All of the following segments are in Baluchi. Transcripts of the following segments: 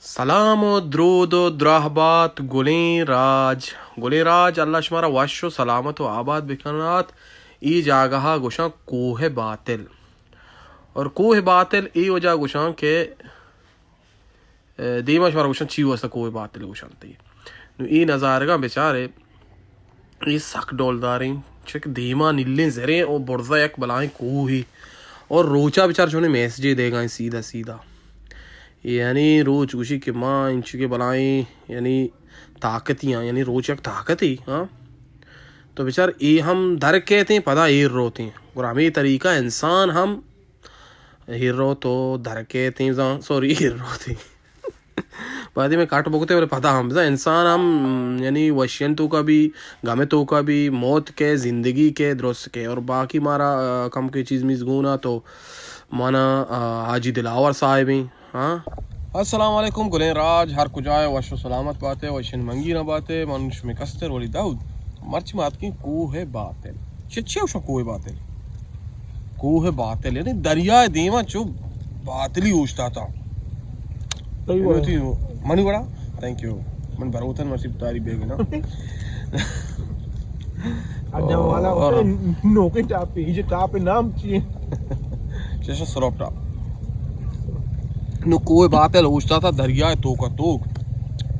سلام و درود و دراہ بات گلیں راج۔ گلیں راج، اللہ شمارا وش و سلامت و آباد بکنات۔ ای جاگہا گوشاں کوہ باتل۔ اور کوہ باتل ای وجہ گوشاں کہ، اے، دیما شمارا گوشاں چی واسطہ کوہ باتل گوشاں تی۔ نو ای نظارگاں بچارے، اے سک ڈولداریں، چک دیما نیلیں زریں او برزا یک بلاہیں کوہی۔ اور روچا بچار چونے میسجے دیگا سیدھا سیدھا۔ یعنی روچ گوشی کہ ما انچو کہ بلاہیں، یعنی طاقتی ہاں، یعنی روچ یک طاقتی، ہاں۔ تو بچار اے ہم در کیتیں، پدا ایر روتیں۔ گڑا ہمے طریقہ انسان ہم ایر روت و در کیتیں، زاں، سوری، ایر روتیں۔ بعدی میں کٹ بکتے، بلے پدا ہم بزاں انسان ہم، یعنی وشین توکا بھی، غم توکا بھی، موت کے، زندگی کے، درست کے۔ اور باقی مارا، آ، کم کے چیز میز گونا تو مانا، آ، حاجی دلاور صاحب ہیں۔ ہاں۔ السلام علیکم گلیں راج، ہر کجا ہے وش و سلامت باتے، وشین منگی نہ باتے، من شمی کستر ولی داؤد۔ مرچی ما اتکیں کوہ باتل۔ چے، چے اوشا کوہ باتل؟ کوہ باتل، یعنی دریائے دیما چو باتلی اوشتاتا۔ صحیح بات۔ منی وڑا؟ Thank you. من بروتن مرچی تاری بیگنا۔ اجا والا اور نوکیں ٹاپ پہ، یہ ٹاپ پہ نام چی ہے؟ چشا سروپ ٹاپ۔ نو کوہ باتل اوشتاتا دریائے توکا توک۔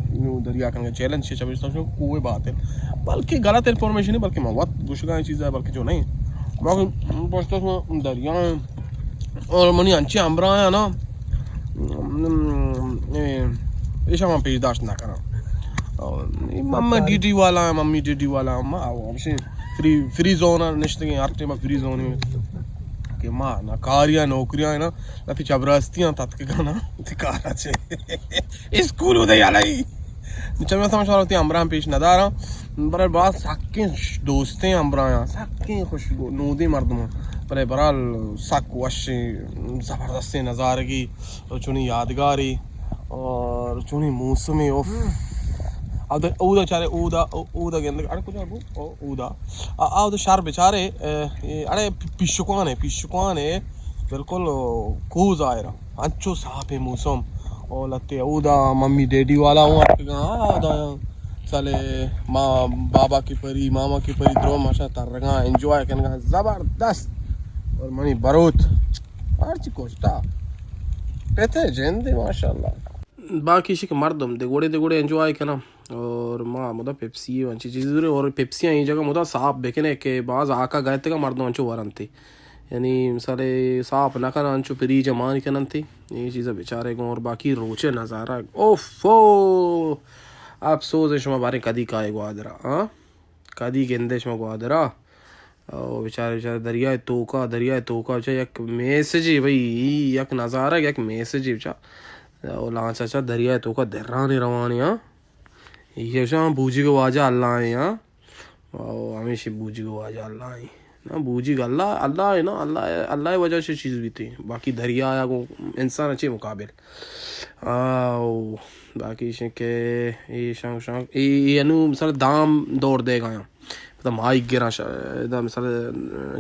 نو دریا کنگا چیلنج چے چبشتا شو کوہ باتل۔ بلکہ غلط انفارمیشن ہے، بلکہ ما وقت گوشگا چیز ہے، بلکہ جو نہیں۔ ما پوچھتا شو دریا اور منی انچے ہمراہ ہیں نا، اے، ایشا من پیش داشت نہ کراں۔ اور اے ممی ڈی ڈی والا ہیں، ممی ڈی ڈی والا ہیں، ما ہمشی فری، فری زون نشتگیں، ہر ٹائم فری زون کہ ما نہ کاریاں نوکریاں نا، نہ تی چبرستیاں تتکگاں نا، تی کارا چے۔ اسکول ادے علی۔ چمے سمجھ وتی ہمراہ پیش نداراں۔ برے باز سکیں دوستیں ہمراہ، سکیں خوش نودیں مردم۔ برے برال سک وشیں زبردستیں نظارگی، چونی یادگاری اور چونی موسمی، اوف۔ اودا، اودا چارے، اودا، اودا گندگ، اڑے کجا بو؟ او، اودا۔ آ، آ، اودا شہر بچارے، اے، اے، اڑے پی-، پیشکوانے، پیشکوانے، بالکل، او، کوہ ظاہر۔ انچو صاف موسم۔ او لتے اودا ممی ڈیڈی والا ہوں اتکگاں، اودا سالے ما بابا کی پری، ماما کی پری، درو ماشا ترگاں، انجوائے کنگاں، زبردست۔ اور منی بروت، ہرچی کشتا۔ پتے جندے ماشاءاللہ۔ باقی شک مردم دگوڑے دگوڑے انجوائے کناں۔ اور ما ہمودا پیپسی و انچی چیزی زورے، اور پیپسی این جگہ ہمودا صاف بکنے کہ باز آکا گئے تگا مردم انچو ورنتی۔ یعنی مثال صاف نہ کنن، انچو فریج مان کنن تی۔ یہ چیز بیچارے گوں اور باقی روچے نظارہ۔ اوفو! افسوس ہے شما بارے کدی کائے گوادرا، ہاں؟ کدی گندے شما گوادرا؟ او بیچارے، بیچارے دریائے توکا، دریائے توکا بچا یک میسجے بھئی، یک نظارہ، یک میسجے بچا۔ او لانچ اچا دریائے توکا درانے روانے، ہاں۔ یہ شان بوجی کو واجہ اللہ ہیں، ہاں۔ او ہمیشہ بوجی کو واجہ اللہ ہیں۔ نا بوجی کو اللہ، اللہ ہے نا، اللہ، اللہ وجہ سے چیز بیتی۔ باقی دریا یا کو انسان اچھے مقابل۔ او باقی شن کہ یہ شان، شان، یہ، یہ انو مثال دام دور دے گا۔ پدا ماہیگ گراں، شا-، ادا مثال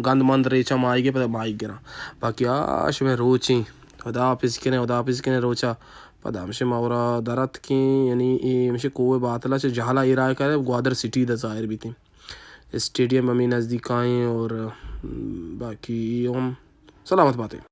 گند مند ریچاں ماہیگ ءَ، پدا ماہیگ گراں۔ باقی آ شمئے روچیں، خدا حافظ کنے، خدا حافظ کنے روچا۔ پدا ہمشے ما ورا در اتکیں، یعنی اے ہمشے کوہ باتلا چہ جہلا ایر آئے کرے، گوادر سٹی دا ظاہر بیتیں۔ اسٹیڈیم ہمیں نزدیک آئیں اور باقی ہم سلامت باتیں۔